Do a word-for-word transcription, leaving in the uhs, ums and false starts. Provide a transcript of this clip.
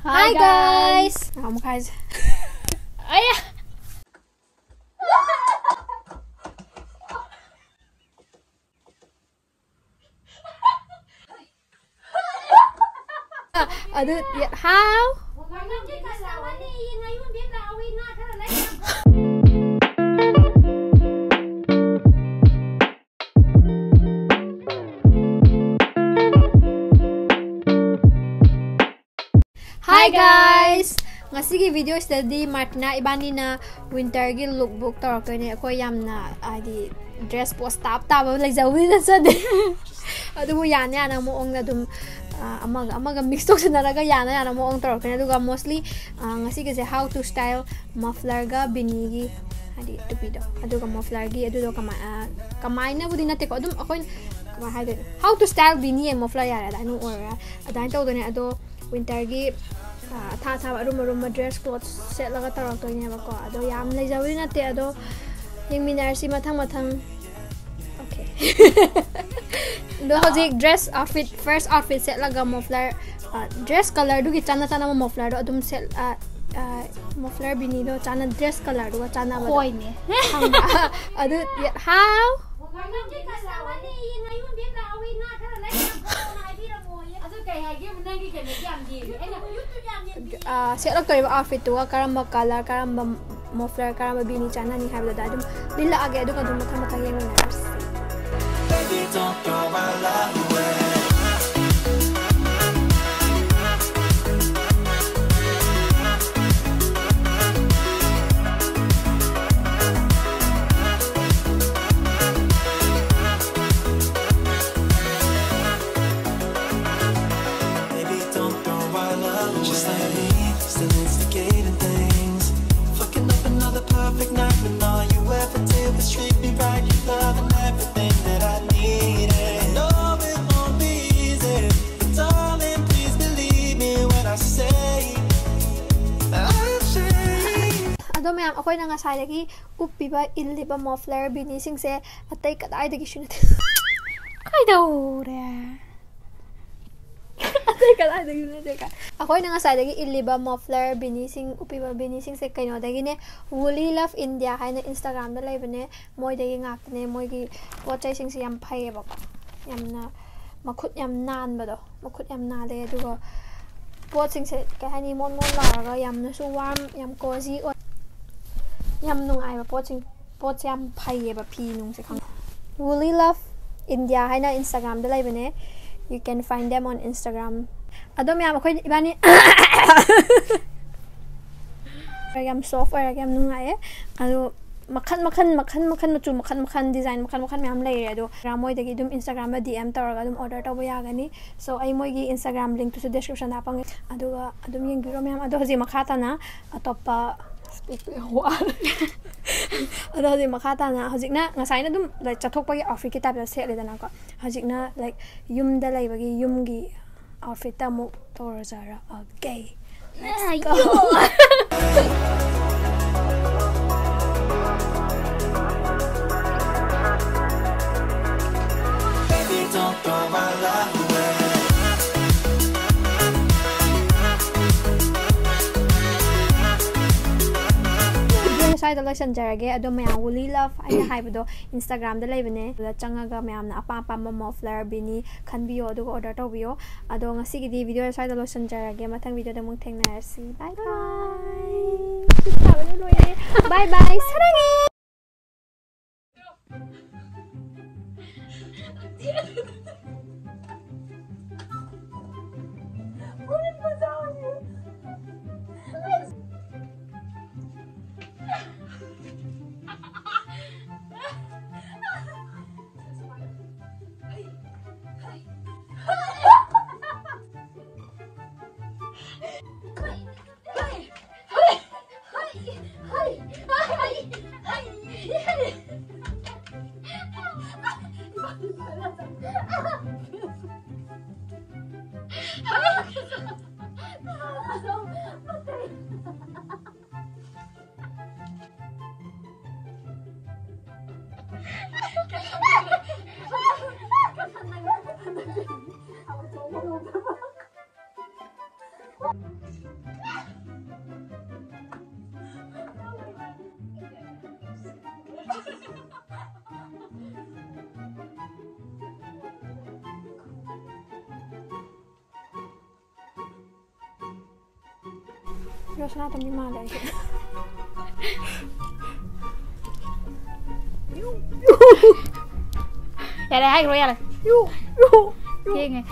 Hi, guys! ꯑꯃꯨꯛ ꯍꯥꯏꯁꯦ꯫ ꯑꯌꯥ! ꯑꯗꯨ, ꯍꯥꯎ! Hi, guys! ꯉꯁꯤꯒꯤ video ꯁꯤꯗꯗꯤ ꯃꯥꯔꯇꯤꯅꯥ ꯏꯕꯥꯅꯤꯅ winter ꯒꯤ look book ꯇꯧꯔꯛꯇꯣꯏꯅꯦ꯫ ꯑꯩꯈꯣꯏ ꯌꯥꯝꯅ, ꯍꯥꯏꯗꯤ, dress code ꯇꯥꯞ ꯇꯥꯕ ꯂꯩꯖꯕꯗꯤ ꯅꯠꯆꯗꯦ꯫ ꯑꯗꯨꯕꯨ ꯌꯥꯅ ꯌꯥꯅ ꯃꯑꯣꯡꯗ ꯑꯗꯨꯝ, ꯑ, ꯑꯃꯒ ꯑꯃꯒ mix ꯇꯧꯁꯤꯟꯅꯔꯒ ꯌꯥꯅ ꯌꯥꯅ ꯃꯑꯣꯡ ꯇꯧꯔꯛꯇꯣꯏꯅꯦ꯫ ꯑꯗꯨꯒ mostly, ꯑ, ꯉꯁꯤꯒꯤꯁꯦ how to style muffler ꯒ ꯕꯤꯅꯤꯒꯤ, ꯍꯥꯏꯗꯤ, ꯇꯨꯄꯤꯗꯣ, ꯑꯗꯨꯒ muffler ꯒꯤ ꯑꯗꯨꯗꯣ ꯀꯃꯥꯏ-, ꯑ, ꯀꯃꯥꯏꯅꯕꯨꯗꯤ ꯅꯠꯇꯦꯀꯣ, ꯑꯗꯨꯝ ꯑꯩꯈꯣꯏꯅ ꯀꯃꯥꯏ ꯍꯥꯏꯗꯣꯏꯅꯣ, how to style ꯕꯤꯅꯤ and muffler ꯌꯥꯔꯦ, ꯑꯗꯨꯃꯥꯏꯅ ꯑꯣꯏꯔꯒ ꯑꯗꯨꯃꯥꯏꯅ ꯇꯧꯗꯣꯏꯅꯦ꯫ ꯑꯗꯣ winter ꯒꯤ, ꯑ, ꯑꯊꯥ ꯑꯊꯥꯕ ꯑꯔꯨꯝ ꯑꯔꯨꯝꯕ dress clothes ꯁꯦꯠꯂꯒ ꯇꯧꯔꯛꯇꯣꯏꯅꯦꯕꯀꯣ꯫ ꯑꯗꯣ ꯌꯥꯝ ꯂꯩꯖꯕꯗꯤ ꯅꯠꯇꯦ, ꯑꯗꯣ ꯌꯦꯡꯃꯤꯟꯅꯔꯁꯤ ꯃꯊꯪ ꯃꯊꯪ꯫ Okay. ꯑꯗꯣ ꯍꯧꯖꯤꯛ dress outfit, first outfit ꯁꯦꯠꯂꯒ muffler, ꯑ, dress colour ꯗꯨꯒꯤ ꯆꯥꯟꯅ ꯆꯥꯟꯅꯕ muffler ꯗꯣ ꯑꯗꯨꯝ ꯁꯦꯠ-, ꯑ, ꯑ, muffler ꯕꯤꯅꯤꯗꯣ ꯆꯥꯟꯅ, dress colour ꯗꯨꯒ ꯆꯥꯟꯅꯕꯗꯣ꯫ ꯍꯣꯏꯅꯦ꯫ ꯈꯪꯕ꯭ꯔꯥ? ꯑꯗꯨ, ꯍꯥꯎ! ꯑ, ꯁꯦꯠꯂꯛꯇꯣꯔꯤꯕ outfit ꯇꯨꯒ ꯀꯔꯝꯕ colour, ꯀꯔꯝꯕ muffler, ꯀꯔꯝꯕ ꯕꯤꯅꯤ ꯆꯥꯟꯅꯅꯤ ꯍꯥꯏꯕꯗꯨꯗ ꯑꯗꯨꯝ ꯂꯤꯜꯂꯛꯑꯒꯦ, ꯑꯗꯨꯒ ꯑꯗꯨꯝ ꯃꯊꯪ ꯃꯊꯪ ꯌꯦꯡꯃꯤꯟꯅꯔꯁꯤ꯫ Baby, don't throw our love away. Baby, don't throw our love away. Just like me, still instigating things. Fucking up another perfect night when all you ever did was treat me right. You love and everything that I needed. No, it won't be easy. But darling, please believe me when I say, I say. ꯑꯗꯣ ꯃꯌꯥꯝ, ꯑꯩꯈꯣꯏꯅ ꯉꯁꯥꯏꯗꯒꯤ ꯎꯞꯄꯤꯕ, ꯏꯜꯂꯤꯕ muffler ꯕꯤꯅꯤꯁꯤꯡꯁꯦ ꯑꯇꯩ ꯀꯗꯥꯏꯗꯒꯤꯁꯨ ꯅꯠꯇꯦ꯫ ꯀꯩꯗꯧꯔꯦ? ꯀꯗꯥꯏꯗꯒꯤ ꯅꯠꯇꯦ ꯀꯥꯏ꯫ ꯑꯩꯈꯣꯏꯅ ꯉꯁꯥꯏꯗꯒꯤ ꯏꯜꯂꯤꯕ ꯃꯐ꯭ꯂꯔ ꯕꯤꯅꯤꯁꯤꯡ, ꯎꯞꯄꯤꯕ ꯕꯤꯅꯤꯁꯤꯡꯁꯦ ꯀꯩꯅꯣꯗꯒꯤꯅꯦ, Woolly Love India ꯍꯥꯏꯅ Instagram-ꯗ ꯂꯩꯕꯅꯦ, ꯃꯣꯏꯗꯒꯤ ꯉꯥꯛꯇꯅꯦ꯫ ꯃꯣꯏꯒꯤ ꯄꯣꯠ ꯆꯩꯁꯤꯡꯁꯦ ꯌꯥꯝ ꯐꯩꯌꯦꯕꯀꯣ, ꯌꯥꯝꯅ ꯃꯈꯨꯠ ꯌꯥꯝ ꯅꯥꯟꯕꯗꯣ, ꯃꯈꯨꯠ ꯌꯥꯝ ꯅꯥꯜꯂꯦ꯫ ꯑꯗꯨꯒ ꯄꯣꯠꯁꯤꯡꯁꯦ ꯀꯩ ꯍꯥꯏꯅꯤ, ꯃꯣꯟ ꯃꯣꯟ ꯂꯥꯎꯔꯒ ꯌꯥꯝꯅꯁꯨ warm, ꯌꯥꯝ cozy ꯑꯣꯏ, ꯌꯥꯝ ꯅꯨꯡꯉꯥꯏꯕ ꯄꯣꯠꯁꯤꯡ, ꯄꯣꯠꯁꯦ ꯌꯥꯝ ꯐꯩꯌꯦꯕ, ꯐꯤ ꯅꯨꯡꯁꯦ ꯈꯪꯕ꯫ Woolly Love India ꯍꯥꯏꯅ Instagram-ꯗ ꯂꯩꯕꯅꯦ, you can find them on Instagram꯫ ꯑꯗꯣ ꯃꯌꯥꯝ, ꯑꯩꯈꯣꯏ ꯏꯕꯥꯅꯤ ꯌꯥꯝ soft ꯑꯣꯏꯔꯒ ꯌꯥꯝ ꯅꯨꯡꯉꯥꯏꯌꯦ꯫ ꯑꯗꯣ ꯃꯈꯟ ꯃꯈꯟ, ꯃꯈꯟ ꯃꯈꯟ, ꯃꯆꯨ ꯃꯈꯟ ꯃꯈꯟ, design ꯃꯈꯟ ꯃꯈꯟ ꯃꯌꯥꯝ ꯂꯩꯔꯦ꯫ ꯑꯗꯣ ꯃꯣꯏꯗꯒꯤ ꯑꯗꯨꯝ Instagram-ꯗ D M ꯇꯧꯔꯒ ꯑꯗꯨꯝ order ꯇꯧꯕ ꯌꯥꯒꯅꯤ꯫ So ꯑꯩ ꯃꯣꯏꯒꯤ Instagram link-ꯇꯨꯁꯨ description-ꯗ ꯍꯥꯞꯄꯝꯒꯦ, ꯑꯗꯨꯒ ꯑꯗꯨꯝ ꯌꯦꯡꯕꯤꯔꯣ ꯃꯌꯥꯝ꯫ ꯑꯗꯣ ꯍꯧꯖꯤꯛ ꯃꯈꯥ ꯇꯥꯅ ꯑꯇꯣꯞꯄ ꯋꯥꯔꯦ꯫ ꯑꯗꯣ ꯍꯧꯖꯤꯛ ꯃꯈꯥ ꯇꯥꯅ, ꯍꯧꯖꯤꯛꯅ ꯉꯁꯥꯏꯅ ꯑꯗꯨꯝ, like, ꯆꯠꯊꯣꯛꯄꯒꯤ outfit-ꯀꯤ type-ꯇ ꯁꯦꯠꯂꯦꯗꯅꯀꯣ, ꯍꯧꯖꯤꯛꯅ, like, ꯌꯨꯝꯗ ꯂꯩꯕꯒꯤ ꯌꯨꯝꯒꯤ outfit-ꯇ ꯑꯃꯨꯛ ꯇꯧꯔꯖꯔꯛꯑꯒꯦ꯫ Let's go! Video ꯁ꯭ꯋꯥꯏꯗ ꯂꯣꯏꯁꯤꯟꯖꯔꯒꯦ꯫ ꯑꯗꯣ ꯃꯌꯥꯝ, Woolly Love ꯑꯩꯅ ꯍꯥꯏꯕꯗꯣ Instagram-ꯗ ꯂꯩꯕꯅꯦ, ꯑꯗꯨꯗ ꯆꯪꯉꯒ ꯃꯌꯥꯝꯅ ꯑꯄꯥꯝ ꯑꯄꯥꯝꯕ muffler, beanie ꯈꯟꯕꯤꯌꯣ, ꯑꯗꯨꯒ order ꯇꯧꯕꯤꯌꯣ꯫ ꯑꯗꯣ ꯉꯁꯤꯒꯤꯗꯤ video ꯁ꯭ꯋꯥꯏꯗ ꯂꯣꯏꯁꯤꯟꯖꯔꯒꯦ꯫ ꯃꯊꯪ video-ꯗ ꯑꯃꯨꯛ ꯊꯦꯡꯅꯔꯁꯤ꯫ Bye bye. ꯁꯥꯕꯅ ꯂꯣꯏꯔꯦ꯫ Bye bye. ꯁꯥꯔꯒꯦ꯫ ꯌꯣ, ꯁꯅꯥꯇꯣꯝꯕꯤ ꯃꯥꯜꯂꯦ ꯑꯩꯁꯦ꯫ ꯌꯥꯔꯦ, ꯍꯥꯏꯈ꯭ꯔꯣ, ꯌꯥꯔꯦ꯫ ꯌꯨ, ꯌꯨ, ꯌꯨ꯫ ꯊꯦꯡꯉꯦ꯫